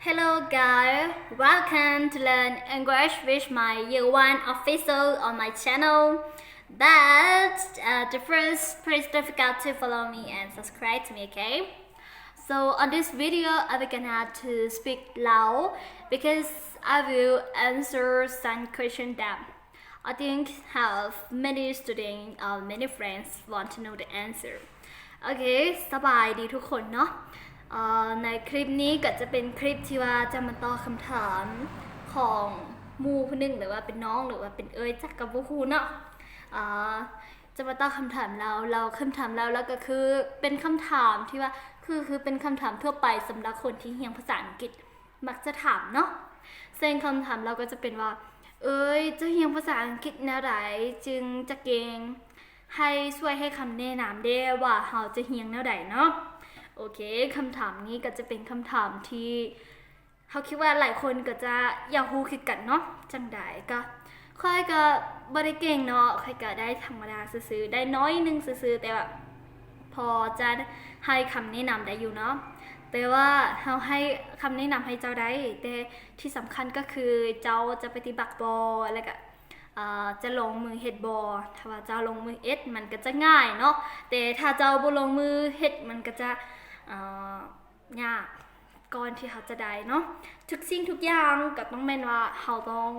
Hello guys, welcome to learn English with my year one official on my channel. But uh, the first, please don't forget to follow me and subscribe to me, okay? So on this video, I will gonna to speak Lao because I will answer some question that I think have many students or many friends want to know the answer. ໂອເຄ ສະບາຍດີທຸກຄົນເນາະ. ເອີ ໃນຄລິບນີ້ກໍຈະເປັນຄລິບທີ່ວ່າຈະມາຕອບຄຳຖາມຂອງໝູ່ຜູ້ໜຶ່ງ ຫຼືວ່າເປັນນ້ອງ ຫຼືວ່າເປັນເອື້ອຍ ຈັກກໍບໍ່ຮູ້ເນາະ. ເອີ ຈະມາຕອບຄຳຖາມລາວ ແລ້ວຄຳຖາມລາວ ແລ້ວກໍຄືເປັນຄຳຖາມທີ່ວ່າ ຄື ຄືເປັນຄຳຖາມທົ່ວໄປສຳລັບຄົນທີ່ຮຽນພາສາອັງກິດ ມັກຈະຖາມເນາະ. ເຊິ່ງຄຳຖາມລາວກໍຈະເປັນວ່າ ເອີຍ ເຈົ້າຮຽນພາສາອັງກິດແນວໃດຈຶ່ງຈະເກັ່ງ? ໃຫ້ຊ່ວຍໃຫ້ຄຳແນະນຳແດ່ວ່າເຮົາຈະຮຽນແນວໃດເນາະ. ໂອເຄ ຄຳຖາມນີ້ກໍຈະເປັນຄຳຖາມທີ່ເຮົາຄິດວ່າຫຼາຍຄົນກໍຈະຢາກຮູ້ຄືກັນເນາະ. ຈັ່ງໃດກໍ ຂ້ອຍກໍບໍ່ໄດ້ເກັ່ງເນາະ, ຂ້ອຍກໍໄດ້ທຳມະດາຊື່ໆ ໄດ້ໜ້ອຍໜຶ່ງຊື່ໆ ແຕ່ວ່າ ພໍຈະໃຫ້ຄຳແນະນຳໄດ້ຢູ່ເນາະ. ແຕ່ວ່າເຮົາໃຫ້ຄຳແນະນຳໃຫ້ເຈົ້າໄດ້ ແຕ່ທີ່ສຳຄັນກໍຄືເຈົ້າຈະປະຕິບັດບໍ່ ແລ້ວກະ ເອີ ຈະລົງມືເຮັດບໍ່. ຖ້າວ່າເຈົ້າລົງມືເຮັດ ມັນກໍຈະງ່າຍເນາະ, ແຕ່ຖ້າເຈົ້າບໍ່ລົງມືເຮັດ ມັນກໍຈະ ເອີ ຍາກ ກ່ອນທີ່ເຮົາຈະໄດ້ເນາະ. ທຸກສິ່ງທຸກຢ່າງກໍຕ້ອງແມ່ນວ່າເຮົາຕ້ອງ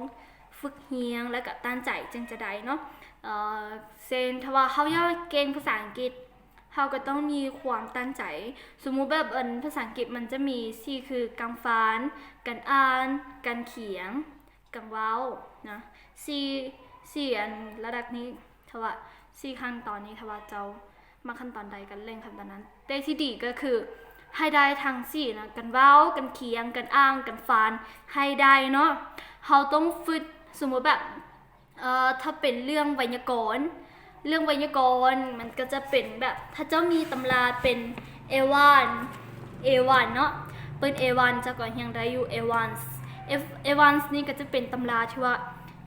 ຝຶກຮຽນ ແລ້ວກໍຕັ້ງໃຈຈຶ່ງຈະໄດ້ເນາະ. ເອີ ເຊັ່ນ ຖ້າວ່າເຮົາຢາກເກັ່ງພາສາອັງກິດ ເຮົາກໍຕ້ອງມີຄວາມຕັ້ງໃຈ. ສົມມຸດແບບ ອັນ ພາສາອັງກິດມັນຈະມີສີ່ ຄື ການຟັງ, ການອ່ານ, ການຂຽນ, ການເວົ້ານະ. ສີ່ ສີ່ ອັນລະດັບນີ້ ຖ້າວ່າສີ່ຂັ້ນຕອນນີ້ ຖ້າວ່າເຈົ້າມັກຂັ້ນຕອນໃດກໍເລັ່ງຂັ້ນຕອນນັ້ນ. ແຕ່ທີ່ດີກໍຄືໃຫ້ໄດ້ທັງສີ່ນະ, ການເວົ້າ, ການຂຽນ, ການອ່ານ, ການຟັງ ໃຫ້ໄດ້ເນາະ. ເຮົາຕ້ອງຝຶກ ສົມມຸດແບບ ເອີ ຖ້າເປັນເລື່ອງໄວຍາກອນ ເລື່ອງໄວຍາກອນມັນກໍຈະເປັນແບບ ຖ້າເຈົ້າມີຕຳລາເປັນ A one A one ເນາະ, ເປີ້ນ A one ເຈົ້າກໍຮຽນໄດ້ຢູ່ A one. A one ນີ້ກໍຈະເປັນຕຳລາທີ່ວ່າ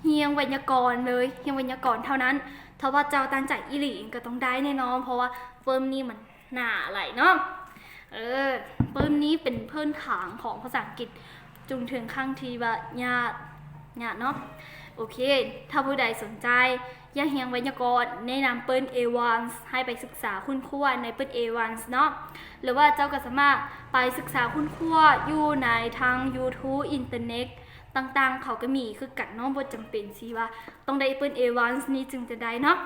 ຮຽນໄວຍາກອນເລີຍ, ຮຽນໄວຍາກອນເທົ່ານັ້ນ. ຖ້າວ່າເຈົ້າຕັ້ງໃຈອີ່ຫຼີກໍຕ້ອງໄດ້ແນ່ນອນ, ເພາະວ່າເປີ້ນນີ້ມັນ ໜ້າຫຼາຍເນາະ. ເອີ ປຶ້ມນີ້ເປັນພື້ນຖານຂອງພາສາອັງກິດ ຈົນເຖິງຂັ້ນທີ່ວ່າຍາກ, ຍາກເນາະ. ໂອເຄ ຖ້າຜູ້ໃດສົນໃຈຢາກຮຽນໄວຍາກອນ ແນະນຳເປີ້ນ A one ໃຫ້ໄປສຶກສາຄົ້ນຄວ້າໃນເປີ້ນ A one ເນາະ, ຫຼືວ່າເຈົ້າກໍສາມາດໄປສຶກສາຄົ້ນຄວ້າຢູ່ໃນທາງ YouTube ອິນເຕີເນັດຕ່າງໆ ເຂົາກໍມີຄືກັນເນາະ, ບໍ່ຈຳເປັນຊິວ່າຕ້ອງໄດ້ເປີ້ນ A one ນີ້ຈຶ່ງຈະໄດ້ເນາະ.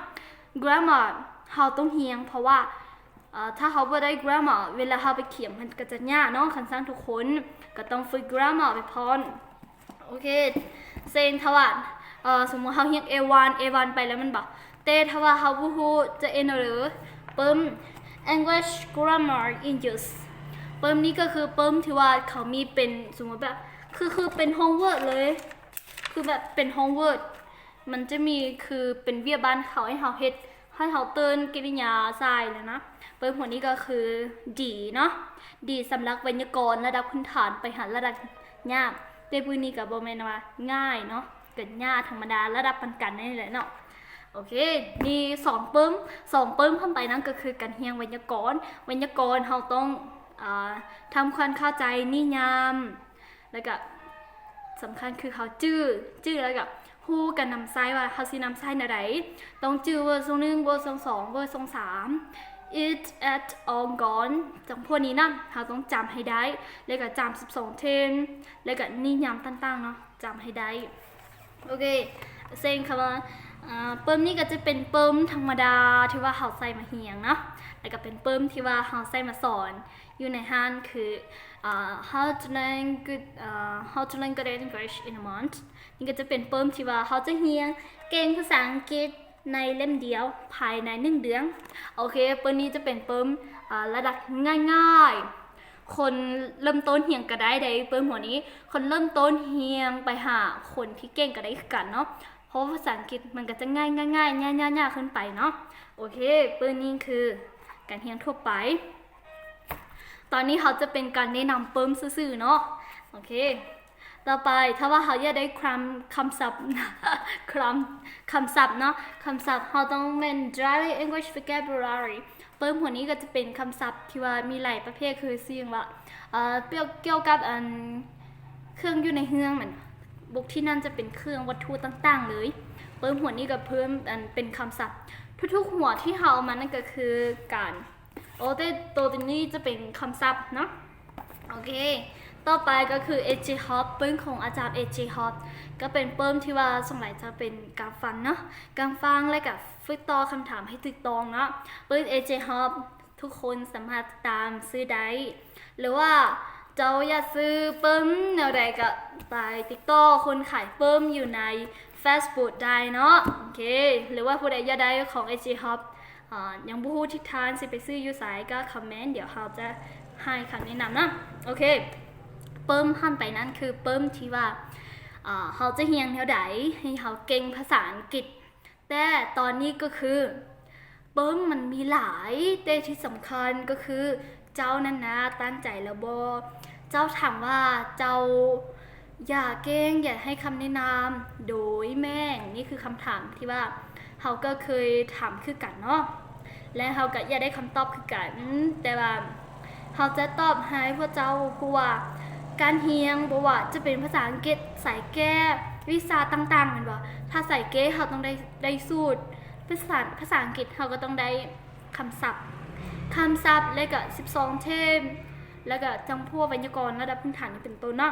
Grammar ເຮົາຕ້ອງຮຽນ ເພາະວ່າ ເອີ ຖ້າເຮົາບໍ່ໄດ້ grammar ເວລາເຮົາໄປຂຽນມັນກໍຈະຍາກເນາະ. ຄັນຊັ້ນທຸກຄົນກໍຕ້ອງຝຶກ grammar ໄປພ້ອມ. ໂອເຄ ເຊັ່ນ ຖ້າວ່າ ເອີ ສົມມຸດເຮົາຮຽນ A one A one ໄປແລ້ວແມ່ນບໍ່? ແຕ່ຖ້າວ່າເຮົາບໍ່ຮູ້ຈະເອັນເລີ ປຶ້ມ English Grammar in Use ປຶ້ມນີ້ກໍຄືປຶ້ມທີ່ວ່າເຂົາມີເປັນ ສົມມຸດແບບ ຄື ຄືເປັນ homework ເລີຍ, ຄືແບບເປັນ homework ມັນຈະມີຄືເປັນວຽກບ້ານເຂົາໃຫ້ເຮົາເຮັດ, ໃຫ້ເຮົາເຕີມກິລິຍາໃສ່ແລ້ວນະ. ປຶ້ມພວກນີ້ກໍຄືດີເນາະ, ດີສຳລັບໄວຍາກອນລະດັບພື້ນຖານໄປຫາລະດັບຍາກ. ແຕ່ປຶ້ມນີ້ກໍບໍ່ແມ່ນວ່າງ່າຍເນາະ, ກໍຍາກທຳມະດາລະດັບປານກາງນີ້ແຫຼະເນາະ. ໂອເຄ ມີສອງປຶ້ມ, ສອງປຶ້ມຜ່ານໄປນັ້ນກໍຄືການຮຽນໄວຍາກອນ. ໄວຍາກອນເຮົາຕ້ອງ ເອີ ທຳຄວາມເຂົ້າໃຈນິຍາມ ແລ້ວກະສຳຄັນຄືເຮົາຈື່, ຈື່ແລ້ວກະຮູ້ການນຳໃຊ້ວ່າເຮົາຊິນຳໃຊ້ແນວໃດ. ຕ້ອງຈື່ verb ຊ່ອງໜຶ່ງ, verb ຊ່ອງສອງ, verb ຊ່ອງສາມ, it, at, on, gone ຈັ່ງພວກນີ້ນະ, ເຮົາຕ້ອງຈຳໃຫ້ໄດ້ ແລ້ວກະຈຳສິບສອງ ເທັນ ແລ້ວກະນິຍາມຕ່າງໆເນາະ, ຈຳໃຫ້ໄດ້. ໂອເຄ ເຊັ່ນຄຳວ່າ ເອີ ປຶ້ມນີ້ກໍຈະເປັນປຶ້ມທຳມະດາທີ່ວ່າເຮົາໃຊ້ມາຮຽນເນາະ, ແລ້ວກໍເປັນປຶ້ມທີ່ວ່າເຮົາໃຊ້ມາສອນ ຢູ່ໃນຮ້ານຄື ເອີ How to Learn Good ເອີ How to Learn Good English in a Month. ນີ້ກໍຈະເປັນປຶ້ມທີ່ວ່າເຮົາຈະຮຽນເກັ່ງພາສາອັງກິດໃນເຫຼັ້ມດຽວພາຍໃນໜຶ່ງເດືອນ. ໂອເຄ ປຶ້ມນີ້ຈະເປັນປຶ້ມ ເອີ ລະດັບງ່າຍໆ, ຄົນເລີ່ມຕົ້ນຮຽນກໍໄດ້ເດ້. ປຶ້ມຫົວນີ້ ຄົນເລີ່ມຕົ້ນຮຽນໄປຫາຄົນທີ່ເກັ່ງກໍໄດ້ຄືກັນເນາະ. ເພາະວ່າພາສາອັງກິດມັນກໍຈະງ່າຍໆ ຍາກໆ ຂຶ້ນໄປເນາະ. ໂອເຄ ປຶ້ມນີ້ຄືການຮຽນທົ່ວໄປ. ຕອນນີ້ເຮົາຈະເປັນການແນະນຳປຶ້ມຊື່ໆເນາະ. ໂອເຄ ຕໍ່ໄປ ຖ້າວ່າເຮົາຢາກໄດ້ຄຳ ຄຳສັບ ຄຳ ຄຳສັບເນາະ, ຄຳສັບ ເຮົາຕ້ອງແມ່ນ Daily English Vocabulary. ປຶ້ມຫົວນີ້ກໍຈະເປັນຄຳສັບທີ່ວ່າມີຫຼາຍປະເພດ ຄື ເຊັ່ນວ່າ ເອີ ກ່ຽວ ກ່ຽວກັບອັນ ເຄື່ອງຢູ່ໃນເຮືອນ ແມ່ນບໍ່? ບົກທີໜຶ່ງຈະເປັນເຄື່ອງວັດຖຸຕ່າງໆເລີຍ. ເພີ່ມຫົວນີ້ກໍເພີ່ມອັນເປັນຄຳສັບ. ທຸກໆຫົວທີ່ເຮົາເອົາມານັ້ນກໍຄືການ ໂອເຕ ໂຕນີ້ຈະເປັນຄຳສັບເນາະ. ໂອເຄ ຕໍ່ໄປກໍຄື ເອເຈ ຮອບ ປຶ້ມຂອງອາຈານ ເອເຈ ຮອບ ກໍເປັນປຶ້ມທີ່ວ່າສ່ວນຫຼາຍຈະເປັນການຟັງເນາະ ການຟັງ ແລະກະຝຶກຕອບຄຳຖາມໃຫ້ຖືກຕ້ອງເນາະ. ປຶ້ມ ເອເຈ ຮອບ ທຸກຄົນສາມາດຕິດຕາມຊື້ໄດ້ ຫຼືວ່າເຈົ້າຢາກຊື້ປຶ້ມແນວໃດກໍໄປຕິດຕໍ່ຄົນຂາຍປຶ້ມຢູ່ໃນເຟສບຸກໄດ້ເນາະ. ໂອເຄ ຫຼືວ່າຜູ້ໃດຢາກໄດ້ຂອງ ເອເຈ ຮອບ ອາ ຍັງບໍ່ຮູ້ທິດທາງຊິໄປຊື້ຢູ່ໃສ ກໍຄອມເມັນ ດຽວເຮົາຈະໃຫ້ຄຳແນະນຳນະ. ໂອເຄ ປຶ້ມຖັດໄປນັ້ນຄືປຶ້ມທີ່ວ່າ ອາ ເຮົາຈະຮຽນແນວໃດໃຫ້ເຮົາເກັ່ງພາສາອັງກິດ. ແຕ່ຕອນນີ້ກໍຄື ປຶ້ມມັນມີຫຼາຍ ແຕ່ທີ່ສຳຄັນກໍຄືເຈົ້ານັ້ນນະຕັ້ງໃຈແລ້ວບໍ່? ເຈົ້າ ຖາມວ່າເຈົ້າຢາກເກັ່ງ ຢາກໃຫ້ຄຳແນະນຳ ໂດຍແມ່ນ ນີ້ຄືຄຳຖາມທີ່ວ່າເຮົາກໍເຄີຍຖາມຄືກັນເນາະ ແລະເຮົາກໍຢາກໄດ້ຄຳຕອບຄືກັນ. ແຕ່ວ່າ ເຮົາຈະຕອບໃຫ້ພວກເຈົ້າຮູ້ວ່າ ການຮຽນ ບໍ່ວ່າຈະເປັນພາສາອັງກິດ, ສາຍແກ, ວິຊາຕ່າງໆ ແມ່ນບໍ່? ຖ້າສາຍແກ ເຮົາຕ້ອງໄດ້ ໄດ້ສູດ, ພາສາ ພາສາອັງກິດ ເຮົາກໍຕ້ອງໄດ້ຄຳສັບ, ຄຳສັບ ແລ້ວກໍສິບສອງເທມ ແລ້ວກໍຈຳພວກໄວຍາກອນລະດັບພື້ນຖານນີ້ເປັນຕົ້ນເນາະ.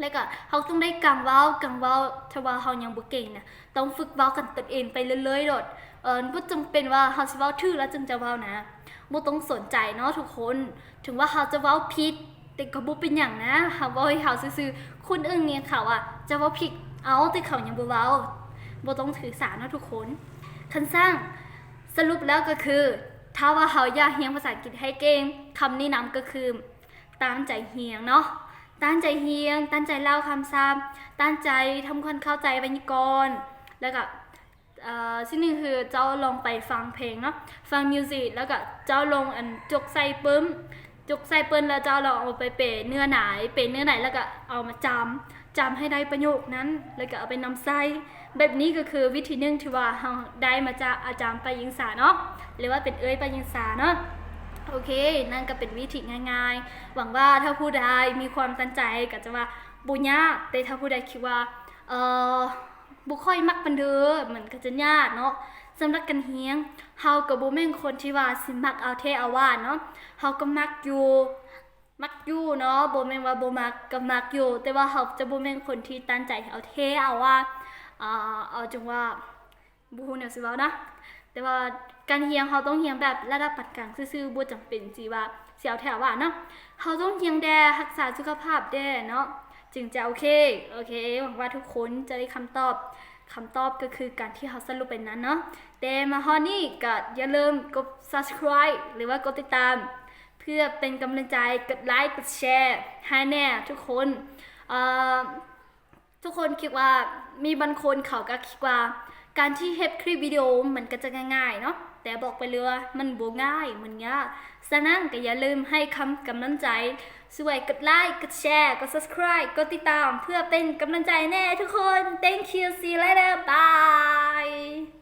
ແລ້ວກໍເຮົາຕ້ອງໄດ້ການເວົ້າ, ການເວົ້າ ຖ້າວ່າເຮົາຍັງບໍ່ເກັ່ງນະ ຕ້ອງຝຶກເວົ້າກັນຕົນເອງໄປເລື້ອຍໆໂລດ. ເອີ ບໍ່ຈຳເປັນວ່າເຮົາຊິເວົ້າຖືກແລ້ວຈຶ່ງຈະເວົ້ານະ, ບໍ່ຕ້ອງສົນໃຈເນາະທຸກຄົນ. ເຖິງວ່າເຮົາຈະເວົ້າຜິດ ແຕ່ກໍບໍ່ເປັນຫຍັງນະ, ເຮົາເວົ້າໃຫ້ເຮົາຊື່ໆ. ຄົນອື່ນນີ້ເຂົາອະຈະເວົ້າຜິດເອົາ ແຕ່ເຂົາຍັງບໍ່ເວົ້າ, ບໍ່ຕ້ອງຖືສາເນາະທຸກຄົນ. ຄັນຊັ້ນ ສະຫຼຸບແລ້ວກໍຄື ຖ້າວ່າເຮົາຢາກຮຽນພາສາອັງກິດໃຫ້ເກັ່ງ, ຄຳແນະນຳກໍຄື ຕັ້ງໃຈຮຽນເນາະ, ຕັ້ງໃຈຮຽນ, ຕັ້ງໃຈເລົ່າຄຳສັບ, ຕັ້ງໃຈທຳຄວາມເຂົ້າໃຈໄວຍາກອນ, ແລ້ວກໍ ເອີ ສິ່ງໜຶ່ງຄືເຈົ້າລອງໄປຟັງເພງເນາະ, ຟັງມິວສິກ ແລ້ວກໍເຈົ້າລອງອັນຈົກໃສ່ປຶ້ມ, ຈົກໃສ່ປຶ້ມ ແລ້ວເຈົ້າລອງເອົາໄປແປເນື້ອໃນ, ແປເນື້ອໃນ ແລ້ວກໍເອົາມາຈຳ, ຈຳໃຫ້ໄດ້ປະໂຫຍກນັ້ນ ແລ້ວກໍເອົາໄປນຳໃຊ້. ແບບນີ້ກໍຄືວິທີໜຶ່ງທີ່ວ່າເຮົາໄດ້ມາຈາກອາຈານປະຍິງສາເນາະ ຫຼືວ່າເປັນເອື້ອຍປະຍິງສາເນາະ. ໂອເຄ ນັ້ນກໍເປັນວິທີງ່າຍໆ. ຫວັງວ່າຖ້າຜູ້ໃດມີຄວາມຕັ້ງໃຈ ກໍຈະວ່າບໍ່ຍາກ, ແຕ່ຖ້າຜູ້ໃດຄິດວ່າ ເອີ ບໍ່ຄ່ອຍມັກປານໃດ ມັນກໍຈະຍາກເນາະ. ສຳລັບການຮຽນ ເຮົາກໍບໍ່ແມ່ນຄົນທີ່ວ່າຊິມັກເອົາແທ້ເອົາຫວານເນາະ, ເຮົາກໍມັກຢູ່ ມັກຢູ່ເນາະ, ບໍ່ແມ່ນວ່າບໍ່ມັກ ກໍມັກຢູ່, ແຕ່ວ່າເຮົາຈະບໍ່ແມ່ນຄົນທີ່ຕັ້ງໃຈເອົາແທ້ເອົາຫວານ ອາ ເອົາຈັ່ງວ່າ ບໍ່ຮູ້ແນວຊິເວົ້ານະ. ແຕ່ວ່າການຮຽນ ເຮົາຕ້ອງຮຽນແບບລະດັບປານກາງຊື່ໆ, ບໍ່ຈຳເປັນຊິວ່າຊິເອົາແທ້ເອົາຫວານເນາະ. ເຮົາຕ້ອງຮຽນແດ່, ຮັກສາສຸຂະພາບແດ່ເນາະ, ຈຶ່ງຈະໂອເຄ. ໂອເຄ ຫວັງວ່າທຸກຄົນຈະໄດ້ຄຳຕອບ. ຄຳຕອບກໍຄືການທີ່ເຮົາສະຫຼຸບໄປນັ້ນເນາະ. ແຕ່ມາຮອດນີ້ກໍຢ່າລືມກົດ subscribe ຫຼືວ່າກົດຕິດຕາມ ເພື່ອເປັນກຳລັງໃຈ, ກົດໄລ ກົດແຊໃຫ້ແດ່ທຸກຄົນ. ເອີ ທຸກຄົນຄິດວ່າ ມີບາງຄົນເຂົາກໍຄິດວ່າ ການທີ່ເຮັດຄລິບວິດີໂອມັນກໍຈະງ່າຍໆເນາະ, ແຕ່ບອກໄປເລີຍວ່າມັນບໍ່ງ່າຍ, ມັນຍາກ. ສະນັ້ນກໍຢ່າລືມໃຫ້ຄຳ ກຳລັງໃຈ, ຊ່ວຍກົດໄລ ກົດແຊ ກົດ subscribe ກົດຕິດຕາມ ເພື່ອເປັນກຳລັງໃຈແດ່ທຸກຄົນ. Thank you, see you later, bye.